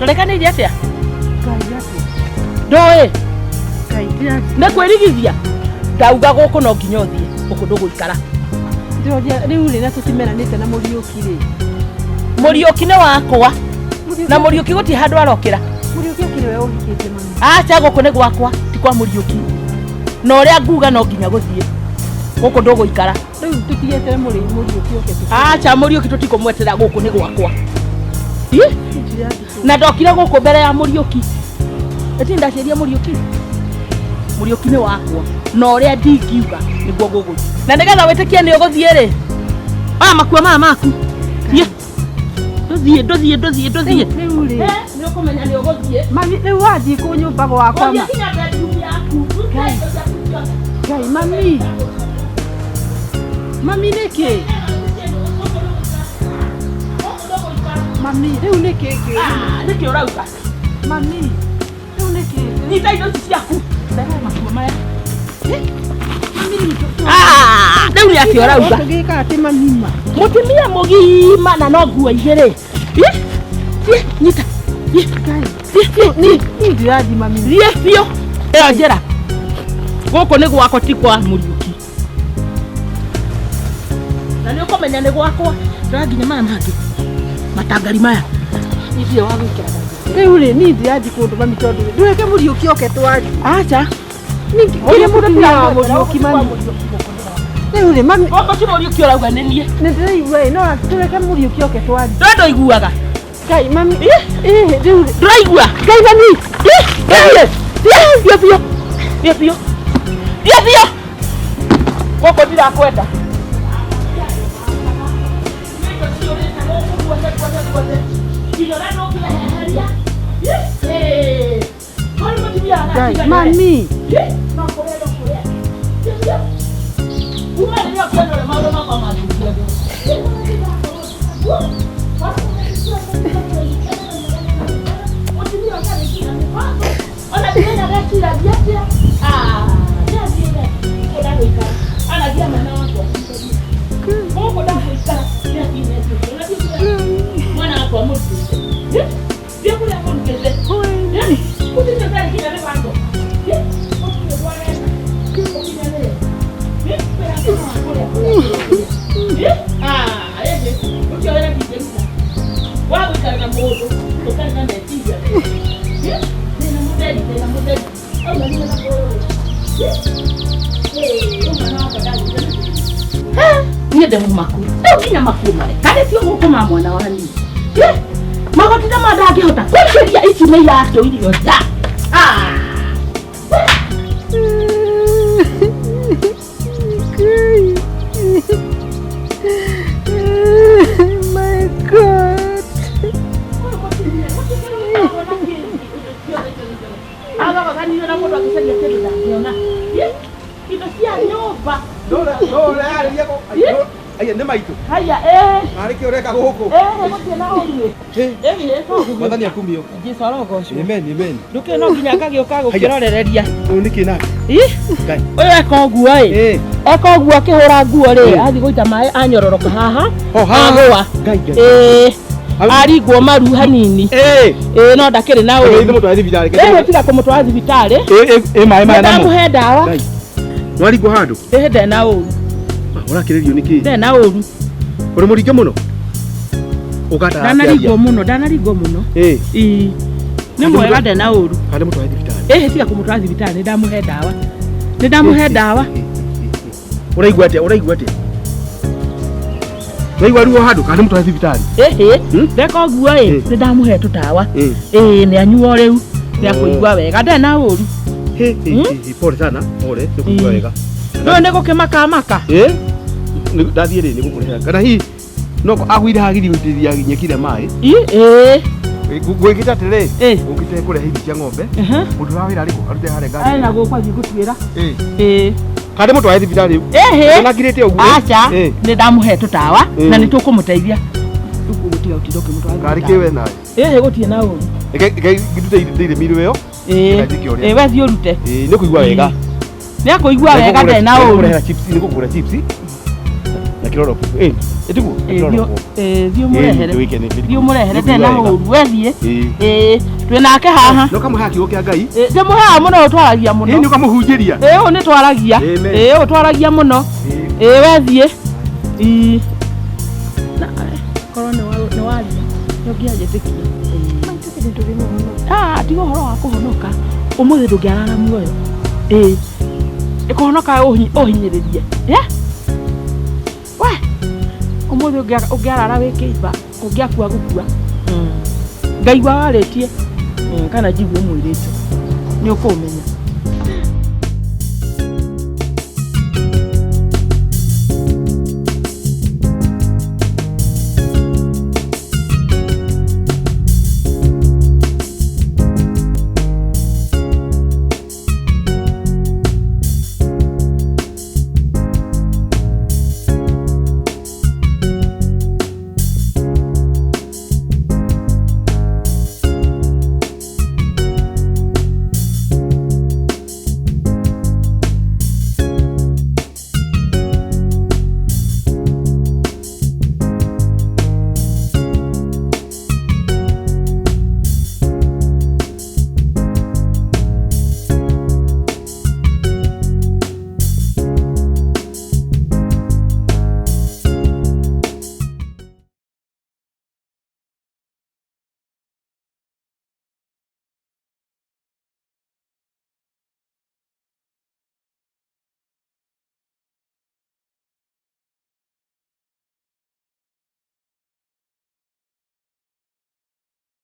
Tũrekanĩire atĩa? Ngai atĩa? Ndoĩ. Ngai ndĩrathiĩ. Nĩ kwĩrigithia. Ndauga gũkũ no nginya ũthiĩ, gũkũ ndũgũikara. Ndĩroria rĩu rĩ na tũtimeranĩte na Mũriũki rĩ. Mũriũki nĩ wakwa. Na Mũriũki gũtirĩ handũ arokĩra. Mũriũki akĩrĩ we ũhikĩtie mami. Acha gũkũ nĩ gwakwa, ti kwa Mũriũki. Na ũrĩa nguga no nginya gũthiĩ. Gũkũ ndũgũikara. Rĩu tũtigetere Mũriũki oke tũkĩre. Acha Mũriũki tũtikũmwetera gũkũ nĩ gwakwa. Ih! Na ndokire gũkũ mbere ya Mũriũki. Ĩti ndaciaria Mũriũki. Mũriũki nĩ wakwa. Na ũrĩa ndingiuga nĩguo gũgũthiĩ. Na nĩgetha wĩtĩkie nĩ ũgũthiĩ rĩ, aya makuo maya maku. Thiĩ. Ndũthiĩ, ndũthiĩ, ndũthiĩ, ndũthiĩ. Rĩu rĩ. Nĩ ũkũmenya nĩ ũgũthiĩ. Mami, rĩu wathiĩ kũ nyũmba gwakwa ma. Ũthiĩ nginya bedroom yaku. Rute indo ciaku ciothe. Ngai, mami. Mami nĩkĩ? Mami, rĩu nĩkĩ kĩ? Nĩkĩ ũrauga? Mami, rĩu nĩkĩ? Nyita indo ici ciaku. Rehe makuo maya. Mami, rĩu Ah, rĩu nĩ atĩa ũrauga? Tũgĩka atĩ mami ma. Mũtumia mũgima na no nguo igĩrĩ. Thiĩ, thiĩ, nyita. Thiĩ, thiĩ, thiĩ, Niĩ ndirathiĩ mami. Thiĩ biũ. Ĩyo njĩra. Gũkũ nĩ gwakwa ti kwa Mũriũki. Na nĩ ũkũmenya nĩ gwakwa. Ndora nginya maya mangĩ. Matangari maya. Ithiĩ wa gwĩkĩra. Rĩu rĩ, niĩ ndirathiĩ kũndũ mami tondũ ndũreke Mũriũki oke twarie. Acha. Kĩrĩ mũtumia wa Mũriũki mami. Rĩu rĩ, mami. Gũkũ ti Mũriũki ũrauga nĩ niĩ. Nĩ ndĩraigua ĩ, no tũreke Mũriũki oke twarie. Ndũĩ ndũiguaga. Ngai mami. Ĩ, rĩu rĩ. Ndũraigua. Ngai mami. Thiĩ, thiĩ, thiĩ biũ. Thiĩ biũ. Thiĩ biũ. Gũkũ ndirakwenda. Ngai mami. Niĩ ndĩ mũmaku rĩu nginya makuo marekanĩtio gũkũ ma mwana wa niĩ magoti na ma ndangĩhota kũingĩria ici nĩ iratũ irio nja. Ah! My God. Agabaganire na mũndũ agĩcaria kĩndũ ndangĩona. Indo cia nyũmba. Aya nĩ maitũ. Haya, eh. Narĩ kĩ ũreka gũkũ? Eh, gũtirĩ na ũru. Eh, Mwathani akumio. Jesu arogocwo. Amen, amen. Ndũkĩrĩ no nginya ngagĩũka gũkĩrorereria. Ũyũ nĩkĩ nake? Ih, Ngai. ũyũ eka ũguo ĩ. Eka ũguo akĩhũra nguo rĩ, athiĩ gũita maĩ anyororoka haha. O haha. Agũa. Ngai, Ngai. Ĩĩ. Aringwo maru hanini. Ĩĩ, no ndakĩrĩ na Reke ũru. ithe mũtware thibitarĩ. Ĩĩ, tiga kũmũtwara thibitarĩ. Ĩ maĩ maya namo. Ndamũhe ndawa. Ngai. Nĩwaringwo handũ? Ĩĩ, ndarĩ na ũru. Ũrakĩrĩrio nĩkĩ? Ndarĩ na ũru. Ũrĩ mũringe mũno? Ũgata Ndanaringwo mũno, ndanaringwo mũno. Ĩĩ. Ĩĩ. Nĩ mwega ndarĩ na ũru. Kana mũtware thibitarĩ. Ĩhĩ, tiga kũmũtwara thibitarĩ, nĩ ndamũhe ndawa. Nĩ ndamũhe ndawa. Ũraigua atĩa? Ũraigua atĩa? Ũraigua ruo handũ? Kana mũtware thibitarĩ? Ĩhĩ, ndeka ũguo ĩ, nĩ ndamũhe tũtawa. Ĩĩ, nĩ anyuo rĩu. Nĩ akũigua wega, ndarĩ na ũru. Pole sana, pole, nĩ kũigua wega. Rĩu nĩ gũkĩmaka maka. Ĩ? Ndathiĩ rĩ, nĩ gũkũrehera. Kana hihi no agũire hagithi gũitĩrĩria nyeki ĩrĩa maĩ. Ĩĩ. Ngwĩkĩte atĩrĩ, ũkĩte kũrehe irio cia ng'ombe. Mũndũ wa wĩra arĩkũ? Arute harĩa ngari. Arĩ na gũkũ athiĩ gũtuĩra. Ĩĩ. Ĩĩ. Kana ndĩmũtware thibitarĩ rĩu? Ĩhĩ. Ndũnakirĩte ũguo? Aca, Ĩĩ. nĩ ndamũhe tũtawa Ĩĩ. na nĩ tũkũmũteithia. Rĩu ũgũtiga gũtinda ũkĩmũtwara Karĩ thibitarĩ. kĩ we nawe? Ĩhĩ, gũtirĩ na ũru. Reke ndute ndĩrĩmĩirwo ĩyo. Ĩĩ. Njĩke ũrĩa. Ĩĩ, we thiĩ ũrute. Ĩĩ, nĩ kũigua wega. Nĩ akũigua wega ndarĩ na ũru. Nĩngũkũrehera chips, nĩngũkũgũra chips. Na Akĩrorwo. Ĩ, ĩtiguo? Akĩrorwo. Thiĩ ũmũrehere. Ĩ, nĩ Thiĩ ũmũrehere Nĩngũigua tena wega. ũru wethiĩ. Ĩ. Ĩĩ, twĩ nake haha. No kamũheaga kiugo kĩa Ngai. Ĩĩ, ndĩmũheaga mũno twaragia mũno. Ĩ, nĩ ũkamũhunjĩria. Ĩĩ, ũyũ nĩ twaragia. Amen. Ĩĩ, ũyũ twaragia mũno. Ĩ. Ĩĩ, wethiĩ. Ĩĩ. Na korwo nĩ waria nĩ ũngĩanjĩtĩkia. Maitũ githĩ ndũrĩ mũhonoku? Ah, tiga ũhoro wa kũhonoka ũmũthĩ ndũngĩarara muoyo. Ĩĩ, ĩkũhonoka ũhinyĩrĩrie. Yeah? We ũmũthĩ ũngĩarara wĩ kĩimba ũngĩakua gũkua. Ngaigua warĩtie kana njigua ũmwĩrĩte nĩ ũkũmenya.